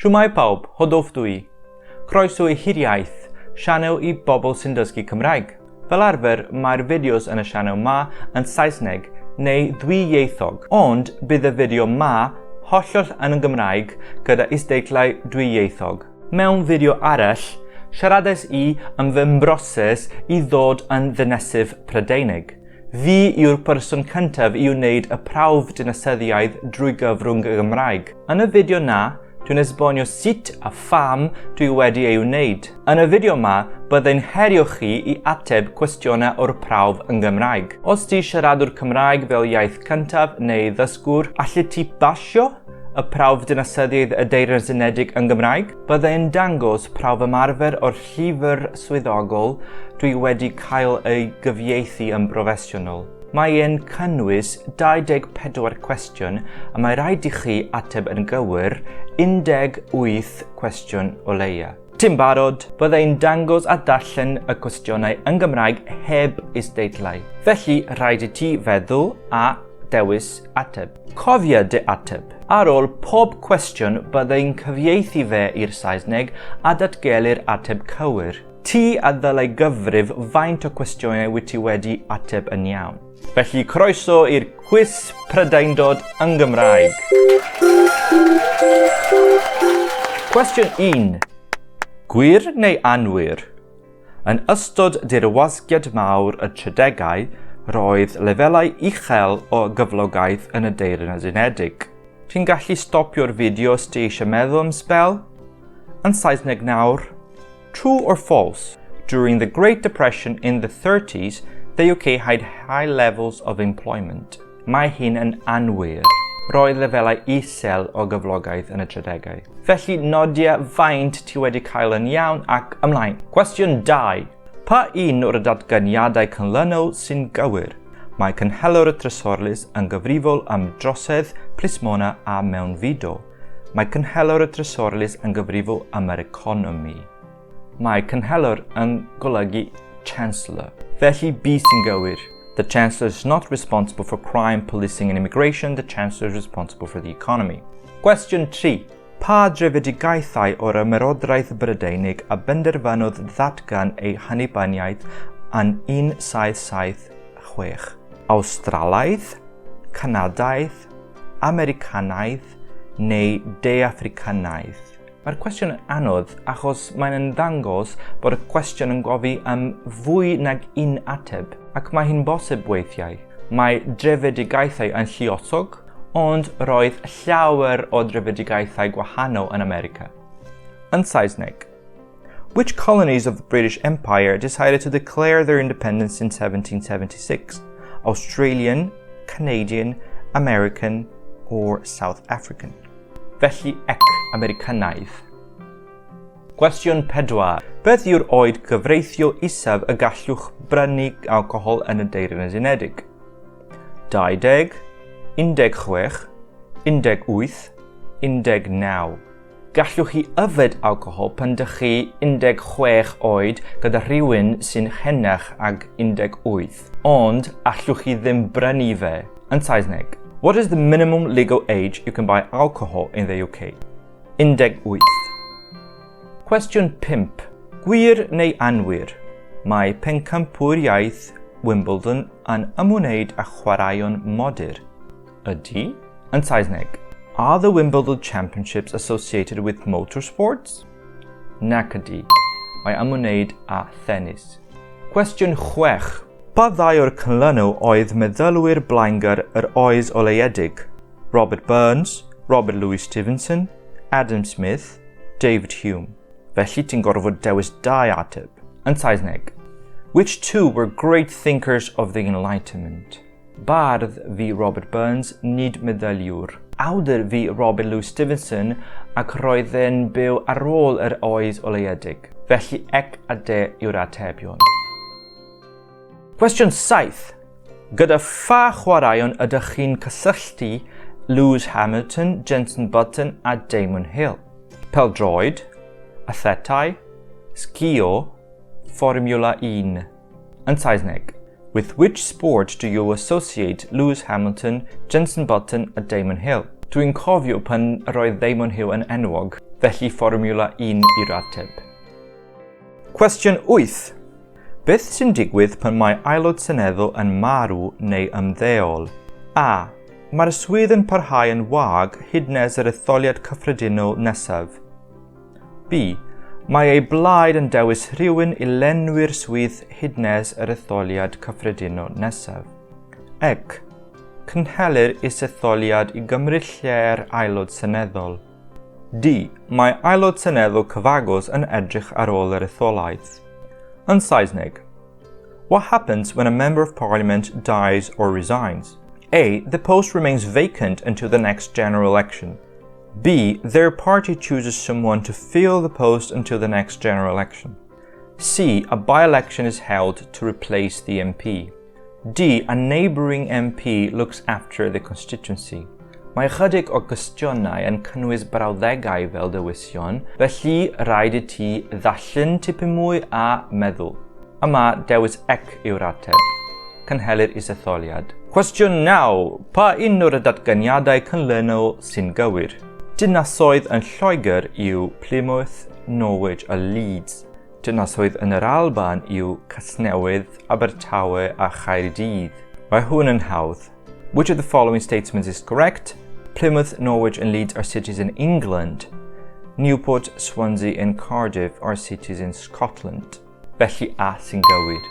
Shwmae pawb, Hodwff dw i. Croeso i Hiriaith, sianel i bobl sy'n dysgu Cymraeg. Fel arfer, mae'r fideos yn y sianel 'ma yn Saesneg neu ddwyieithog, ond bydd y fideo 'ma hollol yn y Gymraeg gyda isdeitlau dwyieithog. Mewn fideo arall, siaradais i am fy mhroses i ddod yn ddinesydd Prydeinig. Fi yw'r person cyntaf i wneud y prawf dinasyddiaeth drwy gyfrwng y Gymraeg. Yn y fideo 'na, dwi'n esbonio sut a pham dwi wedi ei wneud. Yn y fideo 'ma, byddai'n herio chi i ateb cwestiynau o'r prawf yn Gymraeg. Os ti siaradwr Cymraeg fel iaith cyntaf neu ddysgwr, allet ti basio y prawf dinasyddiaeth y Deyrnas Unedig yn Gymraeg? Byddai'n dangos prawf ymarfer o'r llyfr swyddogol dwi wedi cael ei gyfieithu yn broffesiynol. Mae e'n cynnwys 24 cwestiwn a mae rhaid i chi ateb yn gywir 18 cwestiwn o leia. Ti'n barod? Bydda i'n dangos a darllen y cwestiynau yn Gymraeg heb isdeitlau. Felly, rhaid i ti feddwl a dewis ateb. Cofia dy ateb. Ar ôl pob cwestiwn, bydda i'n cyfieithu fe i'r Saesneg a datgelu'r ateb cywir. Ti a ddylai gyfrif faint o cwestiynau wyt ti wedi ateb yn iawn. Felly croeso i'r cwis Prydaindod yn Gymraeg. Cwestiwn 1. Gwir neu anwir? Yn ystod dirwasgiad mawr y tridegau, roedd lefelau uchel o gyflogaeth yn y Deyrnas Unedig. Ti'n gallu stopio'r fideo os ti eisiau meddwl am sbel? Yn Saesneg nawr, True or false? During the Great Depression in the 30s, the UK had high levels of employment. Mae hyn yn anwir. Roedd lefelau isel o gyflogaeth yn y tridegau. Felly nodia faint ti wedi cael yn iawn ac ymlaen. Cwestiwn 2. Pa un o'r datganiadau canlynol sy'n gywir? Mae cynhelwr y Trysorlys yn gyfrifol am drosedd, plismona a mewnfudo. Mae cynhelwr y Trysorlys yn gyfrifol am yr economi. Mae cynhelwr yn golygu Chancellor. Felly B sy'n gywir. The Chancellor is not responsible for crime, policing and immigration, the Chancellor is responsible for the economy. Cwestiwn 3. Pa drefedigaethau o'r Ymerodraeth Brydeinig a benderfynodd ddatgan ei hannibyniaeth yn 1776? Awstralaidd, Canadaidd, Americanaidd neu De Affricanaidd? Mae'r cwestiwn yn anodd achos mae'n ymddangos bod y cwestiwn yn gofyn am fwy nag un ateb, ac mae hi'n bosib weithiau. Mae drefedigaethau yn lluosog, ond roedd llawer o drefedigaethau gwahanol yn America. Yn Saesneg, Which colonies of the British Empire decided to declare their independence in 1776? Australian, Canadian, American or South African? Felly ec Americanaidd. Cwestiwn 4. Beth yw'r oed gyfreithiol isaf y gallwch brynu alcohol yn y Deyrnas Unedig? 20, 16, 18, 19. Gallwch chi yfed alcohol pan dych chi 16 oed gyda rhywun sy'n henach ag 18, ond allwch chi ddim brynu fe. Yn Saesneg, What is the minimum legal age you can buy alcohol in the UK? 18. Cwestiwn 5. Gwir neu anwir? Mae pencampwriaeth Wimbledon yn ymwneud â chwaraeon modur. Ydy? Yn Saesneg, Are the Wimbledon Championships associated with motorsports? Nac ydy. Mae ymwneud â thenis. Cwestiwn 6. Pa ddau o'r canlynol oedd meddylwyr blaengar yr oes oleuedig? Robert Burns, Robert Louis Stevenson, Adam Smith, David Hume. Felly ti'n gorfod dewis dau ateb. Yn Saesneg, Which two were great thinkers of the Enlightenment? Bardd fu Robert Burns, nid meddyliwr. Awdur fu Robert Louis Stevenson ac roedd e'n byw ar ôl yr oes oleuedig. Felly ec a de yw'r atebion. Cwestiwn 7. Gyda pha chwaraeon ydych chi'n cysylltu Lewis Hamilton, Jenson Button a Damon Hill? Pêl-droed, athletau, sgïo, Fformiwla 1. Yn Saesneg, With which sport do you associate Lewis Hamilton, Jenson Button a Damon Hill? Dwi'n cofio pan roedd Damon Hill yn enwog. Felly Fformiwla 1 yw'r ateb. Cwestiwn 8. Beth sy'n digwydd pan mae Aelod Seneddol yn marw neu ymddeol? A. Mae'r swydd yn parhau yn wag hyd nes yr etholiad cyffredinol nesaf. B. Mae ei blaid yn dewis rhywun i lenwi'r swydd hyd nes yr etholiad cyffredinol nesaf. Ec. Cynhelir is-etholiad i gymryd lle'r Aelod Seneddol. D. Mae Aelod Seneddol cyfagos yn edrych ar ôl yr etholaeth. Yn Saesneg. What happens when a Member of Parliament dies or resigns? A. The post remains vacant until the next general election. B. Their party chooses someone to fill the post until the next general election. C. A by-election is held to replace the MP. D. A neighbouring MP looks after the constituency. Mae ychydig o gwestiynau yn cynnwys brawddegau fel dewision, felly rhaid i ti ddarllen tipyn mwy a meddwl. Yma, dewis C yw'r ateb. Cynhelir isetholiad. Cwestiwn 9. Pa un o'r datganiadau canlynol sy'n gywir? Dinasoedd yn Lloegr yw Plymouth, Norwich a Leeds. Dinasoedd yn yr Alban yw Casnewydd, Abertawe a Chaerdydd. Mae hwn yn hawdd. Which of the following statements is correct? Plymouth, Norwich and Leeds are cities in England. Newport, Swansea and Cardiff are cities in Scotland. Felly A sy'n gywir.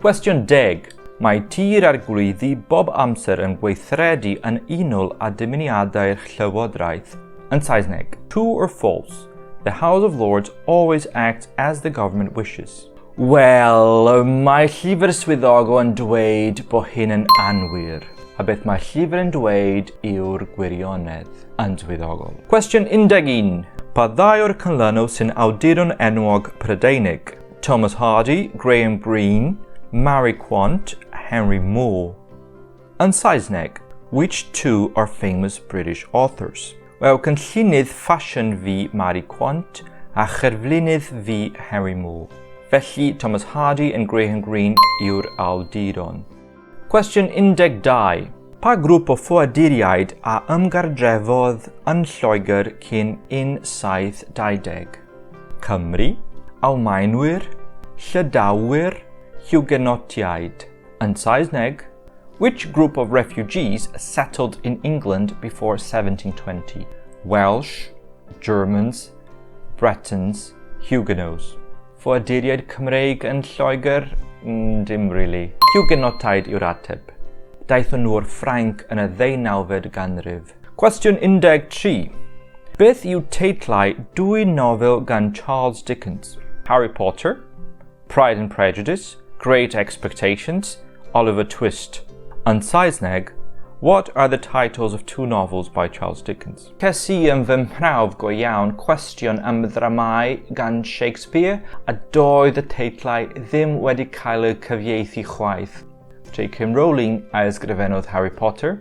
Cwestiwn 10. Mae Tŷ'r Arglwyddi bob amser yn gweithredu yn unol â dymuniadau'r Llywodraeth. Yn Saesneg, true or false? The House of Lords always acts as the government wishes. Wel, mae llyfr swyddogol yn dweud bod hyn yn anwir. A beth mae llyfr yn dweud yw'r gwirionedd yn swyddogol. Cwestiwn 11. Pa ddau o'r canlynol sy'n awduron enwog Prydeinig? Thomas Hardy, Graham Greene, Mary Quant, Henry Moore. Yn Saesneg, which two are famous British authors? Wel, cynllunydd ffasiwn fu Mary Quant a cherflunydd fu Henry Moore. Felly, Thomas Hardy and Graham Greene yw'r awduron. Cwestiwn 12. Pa grŵp o ffoaduriaid a ymgardrefodd yn Lloegr cyn 1720? Cymry, Almaenwyr, Llydawwyr, Huguenotiaid. Yn Saesneg, which group of refugees settled in England before 1720? Welsh, Germans, Bretons, Huguenots. Ffoaduriaid Cymreig yn Lloegr? Dim really. Huguenotiaid yw'r ateb. Daethon nhw o'r Ffrainc yn y ddeunawfed ganrif. Cwestiwn 13. Beth yw teitlau dwy nofel gan Charles Dickens? Harry Potter, Pride and Prejudice, Great Expectations, Oliver Twist. Yn Saesneg, what are the titles of two novels by Charles Dickens? Ces i yn fy mhrawf go iawn cwestiwn am ddramâu gan Shakespeare a doedd y teitlau ddim wedi cael eu cyfieithu chwaith. J.K. Rowling a ysgrifennodd Harry Potter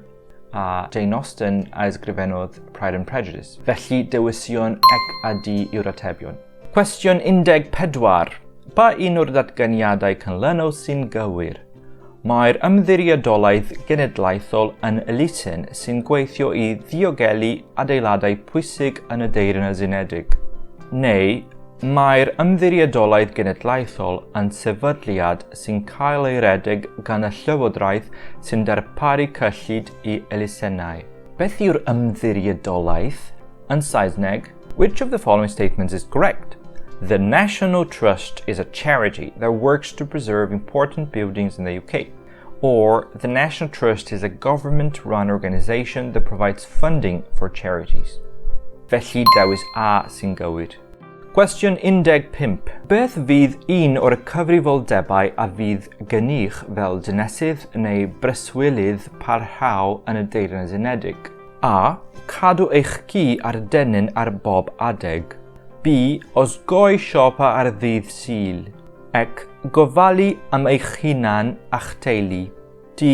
a Jane Austen a ysgrifennodd Pride and Prejudice. Felly dewision C a D yw'r atebion. Cwestiwn 14. Pa un o'r datganiadau canlynol sy'n gywir? Mae'r Ymddiriedolaeth Genedlaethol yn elusen sy'n gweithio i ddiogelu adeiladau pwysig yn y Deyrnas Unedig. Neu, mae'r Ymddiriedolaeth Genedlaethol yn sefydliad sy'n cael ei redeg gan y Llywodraeth sy'n darparu cyllid i elusennau. Beth yw'r Ymddiriedolaeth? Yn Saesneg, which of the following statements is correct? The National Trust is a charity that works to preserve important buildings in the UK. Or, the National Trust is a government-run organisation that provides funding for charities. Felly dewis A sy'n gywir. Cwestiwn 15. Beth fydd un o'r cyfrifoldebau a fydd gennych fel dinesydd neu breswylydd parhaol yn y Deyrnas Unedig? A. Cadw eich ci ar dennyn ar bob adeg. B. Osgoi siopa ar ddydd Sul. C. Gofalu am eich hunan a'ch teulu. D.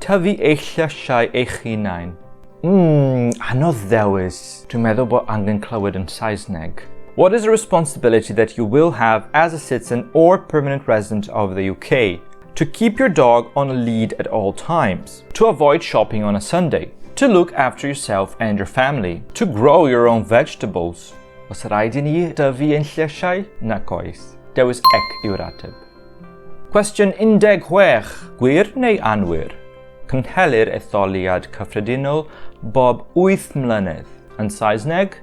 Tyfu eich llysiau eich hunain. Anodd ddewis. Dwi'n meddwl bod angen clywed yn Saesneg. What is a responsibility that you will have as a citizen or permanent resident of the UK? To keep your dog on a lead at all times. To avoid shopping on a Sunday. To look after yourself and your family. To grow your own vegetables. Oes rhaid i ni dyfu ein llysiau? Nac oes. Dewis C yw'r ateb. Cwestiwn 16. Gwir neu anwir? Cynhelir etholiad cyffredinol bob 8 mlynedd. Yn Saesneg,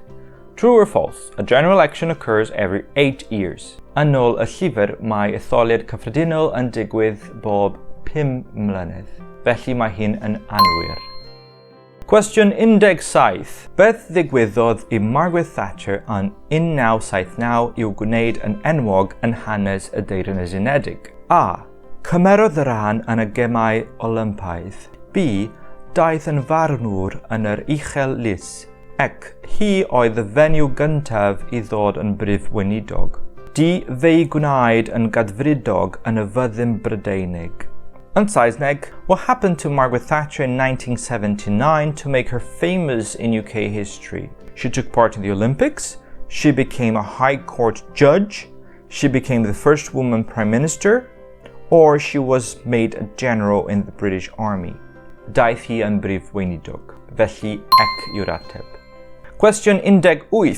True or false? A general election occurs every 8 years. Yn ôl y llyfr, mae etholiad cyffredinol yn digwydd bob 5 mlynedd. Felly mae hyn yn anwir. Cwestiwn 17. Beth ddigwyddodd i Margaret Thatcher yn 1979 i'w gwneud yn enwog yn hanes y Deyrnas Unedig? A. Cymerodd ran yn y Gemau Olympaidd. B. Daeth yn farnwr yn yr Uchel Lys. Ac hi oedd y fenyw gyntaf i ddod yn Brif Weinidog. D. Fe'i gwnaed yn gadfridog yn y Fyddin Brydeinig. Yn Saesneg, what happened to Margaret Thatcher in 1979 to make her famous in UK history? She took part in the Olympics, she became a High Court judge, she became the first woman Prime Minister, or she was made a general in the British Army. Daeth hi yn brif weinidog, felly C yw'r ateb. Cwestiwn 18.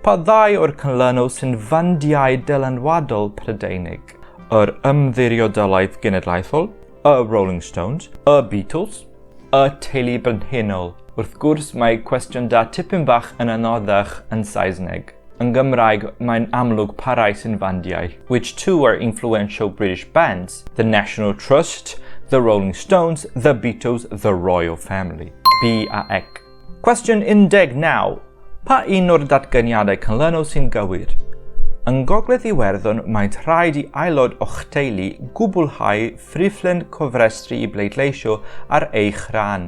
Pa ddau o'r canlynol sy'n fandiau dylanwadol Prydeinig? Yr Ymddiriedolaeth Genedlaethol, y Rolling Stones, y Beatles, y Teulu Brenhinol. Wrth gwrs, mae cwestiwn da tipyn bach yn anoddach yn Saesneg. Yn Gymraeg, mae'n amlwg pa rai sy'n fandiau. Which two are influential British bands? The National Trust, The Rolling Stones, The Beatles, The Royal Family. B a C. Cwestiwn 19. Pa un o'r datganiadau canlynol sy'n gywir? Yng Ngogledd Iwerddon, mae'n rhaid i aelod o'ch teulu gwblhau ffurflen cofrestru i bleidleisio ar eich rhan.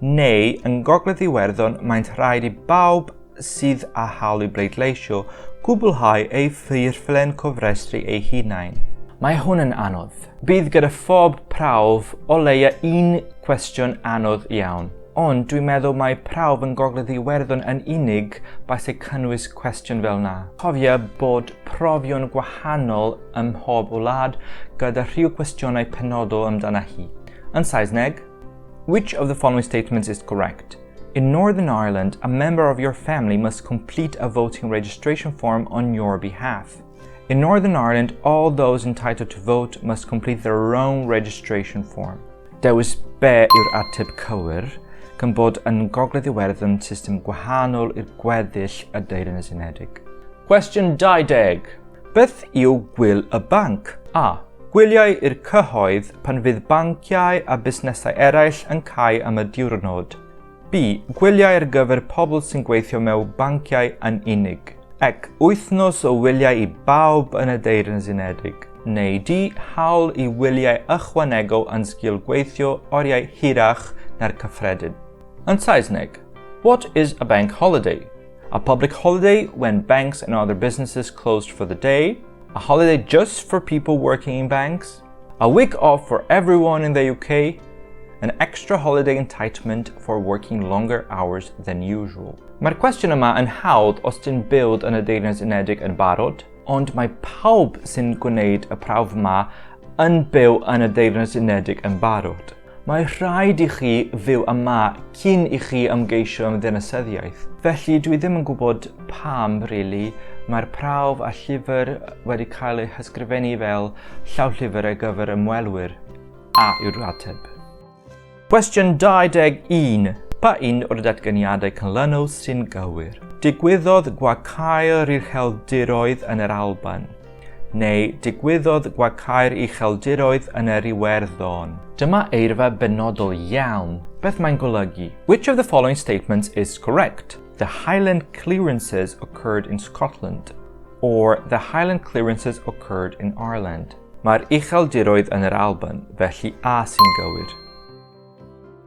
Neu, yng Ngogledd Iwerddon, mae'n rhaid i bawb sydd â hawl i bleidleisio gwblhau eu ffurflen cofrestru eu hunain. Mae hwn yn anodd. Bydd gyda phob prawf o leia un cwestiwn anodd iawn. Ond dwi'n meddwl mai prawf yn Gogledd Iwerddon yn unig basai cynnwys cwestiwn fel 'na. Cofia bod profion gwahanol ym mhob wlad gyda rhyw cwestiynau penodol amdana hi. Yn Saesneg, Which of the following statements is correct? In Northern Ireland, a member of your family must complete a voting registration form on your behalf. In Northern Ireland, all those entitled to vote must complete their own registration form. Dewis B yw'r ateb cywir, gan bod yn Gogledd Iwerddon system gwahanol i'r gweddill y Deyrnas Unedig. Cwestiwn 20. Beth yw gwyl y banc? A. Gwyliau i'r cyhoedd pan fydd banciau a busnesau eraill yn cau am y diwrnod. B. Gwyliau ar gyfer pobl sy'n gweithio mewn banciau yn unig. C. Wythnos o wyliau i bawb yn y Deyrnas Unedig. Neu D. Hawl i wyliau ychwanegol yn sgil gweithio oriau hirach na'r cyffredin. Yn Saesneg, What is a bank holiday? A public holiday when banks and other businesses closed for the day. A holiday just for people working in banks. A week off for everyone in the UK. An extra holiday entitlement for working longer hours than usual. Mae'r cwestiwn yma yn hawdd os ti'n byw yn y Deyrnas Unedig yn barod, ond mae pawb sy'n gwneud y prawf yma yn byw yn y Deyrnas Unedig yn barod. Mae rhaid i chi fyw yma cyn i chi ymgeisio am ddinasyddiaeth. Felly dwi ddim yn gwybod pam, really, mae'r prawf a llyfr wedi cael eu hysgrifennu fel llawllyfr ar gyfer ymwelwyr. A yw'r ateb. Cwestiwn 21. Pa un o'r datganiadau canlynol sy'n gywir? Digwyddodd gwacau'r Ucheldiroedd yn yr Alban. Neu digwyddodd gwacau'r Ucheldiroedd yn yr Iwerddon. Dyma eirfa benodol iawn. Beth mae'n golygu? Which of the following statements is correct? The Highland clearances occurred in Scotland. Or the Highland clearances occurred in Ireland. Mae'r Ucheldiroedd yn yr Alban, felly A sy'n gywir.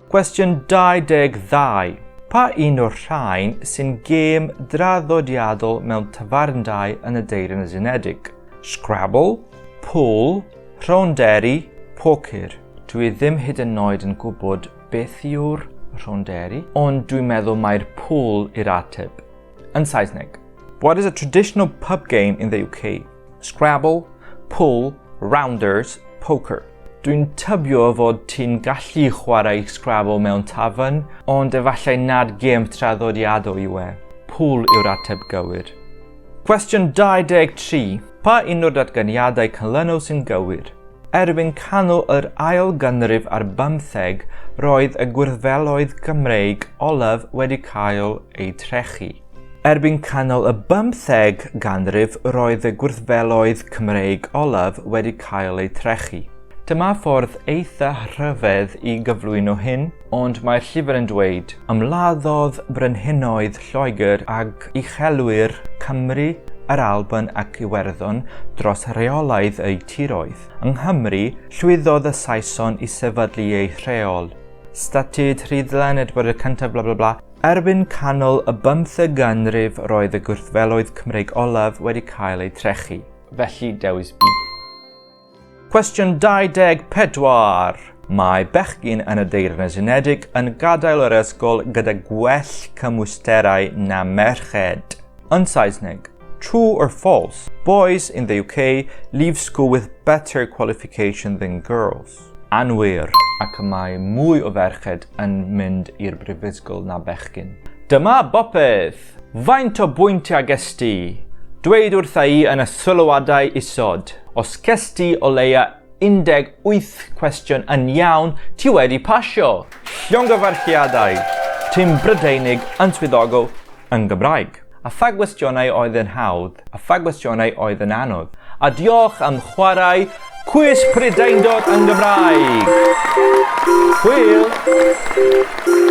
Cwestiwn 22. Pa un o'r rhain sy'n gêm draddodiadol mewn tafarndai yn y Deyrnas Unedig? Scrabble, Pool, Rhonderi, Poker. Dwi ddim hyd yn oed yn gwybod beth yw'r rhonderi, ond dwi'n meddwl mai'r pool yw'r ateb. Yn Saesneg. What is a traditional pub game in the UK? Scrabble, Pool, Rounders, Poker. Dwi'n tybio fod ti'n gallu chwarae Scrabble mewn tafarn, ond efallai nad gêm traddodiadol yw e. Pŵl yw'r ateb gywir. Cwestiwn 23. Pa un o'r datganiadau canlynol sy'n gywir? Erbyn canol yr ail ganrif ar bymtheg, roedd y gwrthfeloedd Cymreig olaf wedi cael eu trechu. Erbyn canol y bymtheg ganrif, roedd y gwrthfeloedd Cymreig olaf wedi cael eu trechu. Dyma ffordd eitha rhyfedd i gyflwyno hyn, ond mae'r llyfr yn dweud, Ymladdodd brenhinoedd Lloegr ag uchelwyr Cymru, yr Alban ac Iwerddon dros reolaidd eu tiroedd. Yng Nghymru, llwyddodd y Saeson i sefydlu eu rheol. Statud Rhuddlan, Edward y Cyntaf, bla bla bla. Erbyn canol y bymtheg ganrif roedd y gwrthfeloedd Cymreig olaf wedi cael eu trechu. Felly dewis B. Cwestiwn 24. Mae bechgyn yn y Deyrnas Unedig yn gadael yr ysgol gyda gwell cymwysterau na merched. Yn Saesneg, true or false? Boys in the UK leave school with better qualification than girls. Anwir, ac y mae mwy o ferched yn mynd i'r brifysgol na bechgyn. Dyma bopeth! Faint o bwyntiau ges ti? Dweud wrtha i yn y sylwadau isod. Os ces ti o leia 18 cwestiwn yn iawn, ti wedi pasio! Llongyfarchiadau! Ti'n Brydeinig yn swyddogol yn Gymraeg. A pha gwestiynau oedd yn hawdd, a pha gwestiynau oedd yn anodd. A diolch am chwarae Cwis Prydeindod yn Gymraeg! Hwyl!